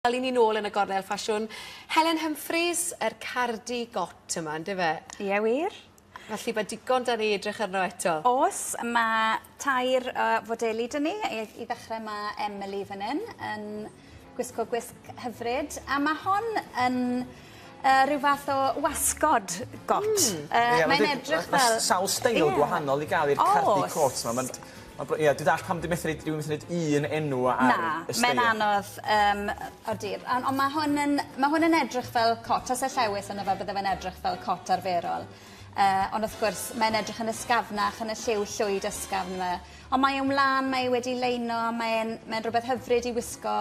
Wel, 'yn ni nôl yn y gornel ffasiwn. Helen Humphreys, yr cardi got yma, on'd yfe? Ie wir. Felly ma' digon 'da ni edrych arno eto. O's, ma' tair yy fodeli 'da ni. I i ddechre ma' Emily fan 'yn yn gwisgo gwisg hyfryd a ma' hon yn yy ryw fath o wasgod got. Hmm. Yy mae'n edrych fel... Ma' sawl steil Ie. gwahanol i ga'l i'r cardi cot 'ma ma'n ma'n br- ie dwi dall' pam 'di methu neud rywun methu neud un enw ar Na. y steil. Mae'n anodd yym odi on' on' ma' hwn yn ma' hwn yn edrych fel cot tase llewys arno fe bydde fe'n edrych fel cot arferol. Yy ond wrth gwrs mae'n edrych yn ysgafnach yn y lliw llwyd ysgafn 'ma. On' mae e'n wlân mae e wedi leino mae e'n mae'n rwbeth hyfryd i wisgo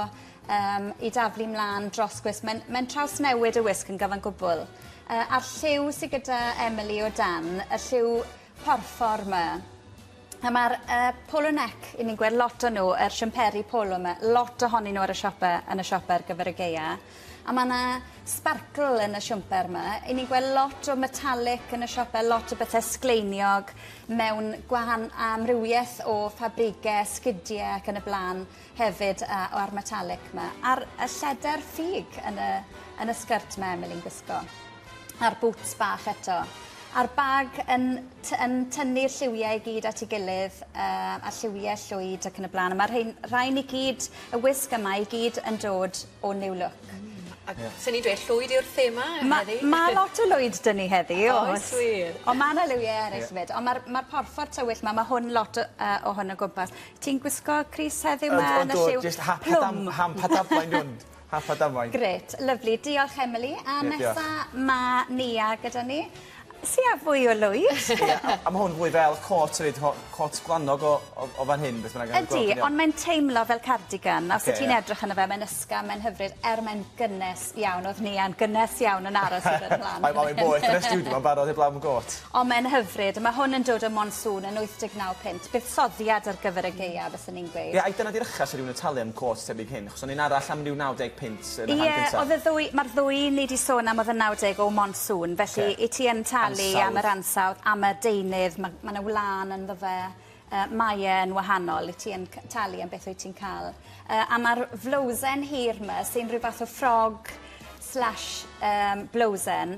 yym i daflu mlan dros gwisg. Mae'n mae'n trawsnewid y wisg yn gyfan gwbwl. Yy a'r lliw sy gyda Emily o dan, y lliw porffor 'ma. A ma'r yy polo neck 'yn ni'n gweld lot o n'w yr siwmperi polo 'ma lot ohonyn n'w ar y siope yn y siope ar gyfer y Gaea. A ma' 'na sparkle yn y siwmper 'ma. 'Yn ni'n gweld lot o metallic yn y siope lot o bethe sgleiniog mewn gwahan- amrywieth o ffabrige sgidie ac yn y bla'n. hefyd yy o'r metallic 'ma. A'r y lleder ffug yn y yn y sgyrt ma' Emily'n gwisgo. A'r boots bach eto. A'r bag yn ty- yn tynnu'r lliwie i gyd at 'i gilydd yy a lliwie llwyd ac yn y bla'n a ma' rhein rhain i gyd y wisg yma i gyd yn dod o New Look. Hmm a swn i'n dweud llwyd yw'r thema heddi. Ma' ma' lot o lwyd 'da ni heddi o's. Oes wir. On' ma' 'na liwie eryll 'fyd on' ma'r ma'r porffor tywyll 'ma ma' hwn lot o yy o hwn o gwmpas. Ti'n gwisgo crys heddiw 'ma yn y lliw plwm? Hamp a damwain 'di hwn. Hap a damwain. Grêt, lyfli. Diolch Emily. A nesa ma' Nia gyda ni. Sy â fwy o lwyd. Ie, a ma' hwn fwy fel cot hefyd cot gwlanog o o o fan hyn beth bynnag. Ydi, ond mae'n teimlo fel cardigan. Os wt ti'n edrych arno fe mae'n ysgafn, mae'n hyfryd, er mae'n gynnes iawn. O'dd Nia'n gynnes iawn yn aros i ddod mlan. Mae mae'n boeth yn y stiwdio ma'n barod heblaw am got. On' mae'n hyfryd. A ma' hwn yn dod o Monsoon yn 89 punt. Buddsoddiad ar gyfer y gaeaf fyswn i'n gweud. Ie ai dyna 'di'r ucha 'sa rywun yn talu am cot tebyg hyn? Achos o'n un arall am ryw 90 punt yn y rhan gynta. Ie o'dd y ddwy ma'r ddwy ni 'di sôn am o'dd yn 90 o Monsoon felly 'yt ti yn talu am yr ansawdd am y deunydd ma' ma' 'na wlân ynddo fe yy mae e yn wahanol 'yt ti yn talu am beth wyt ti'n ca'l. Yy a ma'r flowsen hir 'ma sy'n rhyw fath o ffrog slash yym blowsen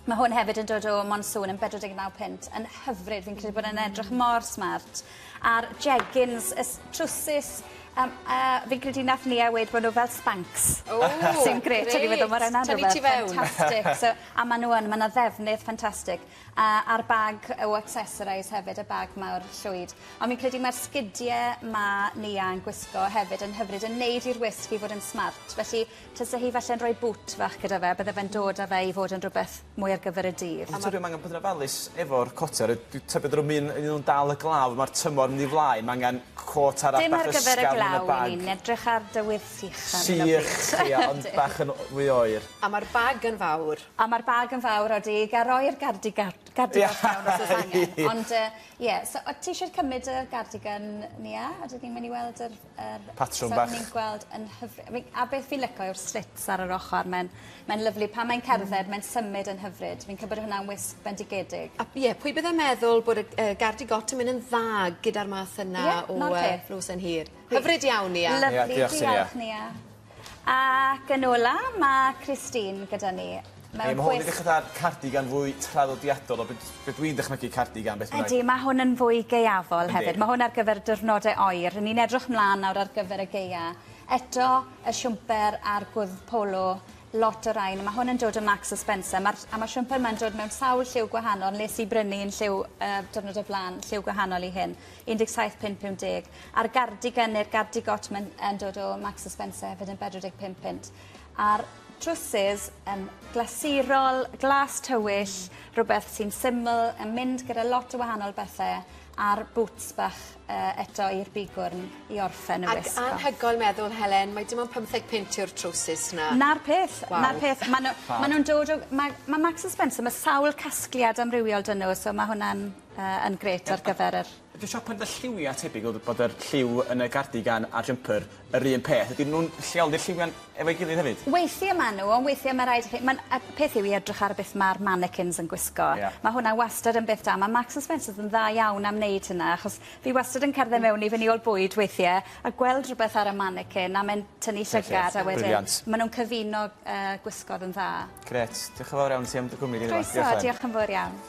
Ma' hwn hefyd yn dod o Monsoon yn 49 punt yn hyfryd fi'n credu bod e'n edrych mor smart. A'r jeggins y s- trwsus yym yy fi'n credu nath Nia weud bo' n'w fel Spanx. O! Sy'n grêt o'n i'n meddwl ma' hwnna'n Tynnu ti rwbeth fewn. ffantastic so a ma' n'w yn ma' 'na ddefnydd ffantastic. A a'r bag o accessorise hefyd y bag mawr llwyd. On' fi'n credu ma'r sgidie ma' Nia yn gwisgo hefyd yn hyfryd yn neud i'r wisg i fod yn smart felly Tase hi falle'n rhoi boot fach gyda fe bydde fe'n dod â fe i fod yn rhywbeth mwy ar gyfer y dydd. Ond tybed ma' angen bod yn ofalus efo'r cotiau rei- dwi tybed yr un un nw'n dal y glaw ma'r tymor mynd i flaen ma' angen cot arall Dim bach ar gyfer y ysgafn yn y glaw bag. 'yn ni'n edrych ar dywydd sych ar hyn o bryd. Sych ia ond bach yn fwy oer. A ma'r bag yn fawr. A ma'r bag yn fawr odi ga' roi'r gardiga- gardigan mewn os o's angen. Ond yy ie so o't ti isie cymryd y gardigan Nia? Odyn ni'n myn' i weld yr yr Patrwm bach. So ni'n gweld yn hyfry- fi- a beth fi'n lico yw'r slits ar yr ochor mae'n mae'n lyfli pan mae'n cerdded mae'n symud yn hyfryd. Fi'n cymryd hwnna'n wisg bendigedig. A ie pwy bydde'n meddwl bod y yy gardigot yn mynd yn dda gyda'r math yna o yy flwsen hir. Hyfryd iawn Nia. Lyfli diolch Nia. Ac yn ola ma' Christine gyda ni mewn Ie ma' hwn yn gwisg... edrych fatha cardigan fwy traddodiadol o be' be' dwi'n dychmygu cardigan beth bynnag. Ydi ma' hwn yn fwy gaeafol hefyd. Ma' hwn ar gyfer diwrnode oer. 'Yn ni'n edrych mlan nawr ar gyfer y gaea. Eto y siwmper a'r gwddf polo lot o rain. Ma' hwn yn dod o Marks and Spencer ma'r a ma'r siwmper 'ma'n dod mewn sawl lliw gwahanol nes i brynu un lliw yy diwrnod o'r bla'n lliw gwahanol i hyn. 17 punt 50. A'r gardigan ne'r gardigot ma'n yn dod o Marks and Spencer hefyd yn 45 punt. A'r trowsus yn glasurol, glas tywyll, rhwbeth sy'n syml, yn mynd gyda lot o wahanol bethe, a'r boots bach yy eto i'r bigwrn i orffen y wisg Ac anhygoel meddwl Helen, mai dim ond pymtheg punt yw'r trowsus 'na. 'Na'r peth. Waw. 'Na'r peth. Ma' n'w ma' nw'n dod o ma' ma' Marks and Spencer ma' sawl casgliad amrywiol 'da n'w so ma' hwnna'n yy yn grêt ar gyfer yr Ydy'r siopa'n mynd â lliwia tebyg fel bod yr lliw yn y gardigan a'r jumper yr un peth? Ydyn nhw'n lleoli'r lliwia'n efo'i gilydd hefyd? Weithie ma' nhw ond weithie ma' raid i chi ma'n y peth yw i edrych ar beth ma'r mannequins yn gwisgo. Ie. Ma' hwnna wastad yn beth da. Ma' Marks and Spencer's yn dda iawn am neud hynna achos fi wastad yn cerdded mewn i fy nôl bwyd weithie a gweld rhwbeth ar y mannequin a mae'n tynnu llygad a wedyn Brilliant. ma' nw'n cyfuno yy gwisgodd yn dda. Grêt. Diolch yn fawr iawn ti am dy gwmni di. Croeso, diolch yn fawr iawn.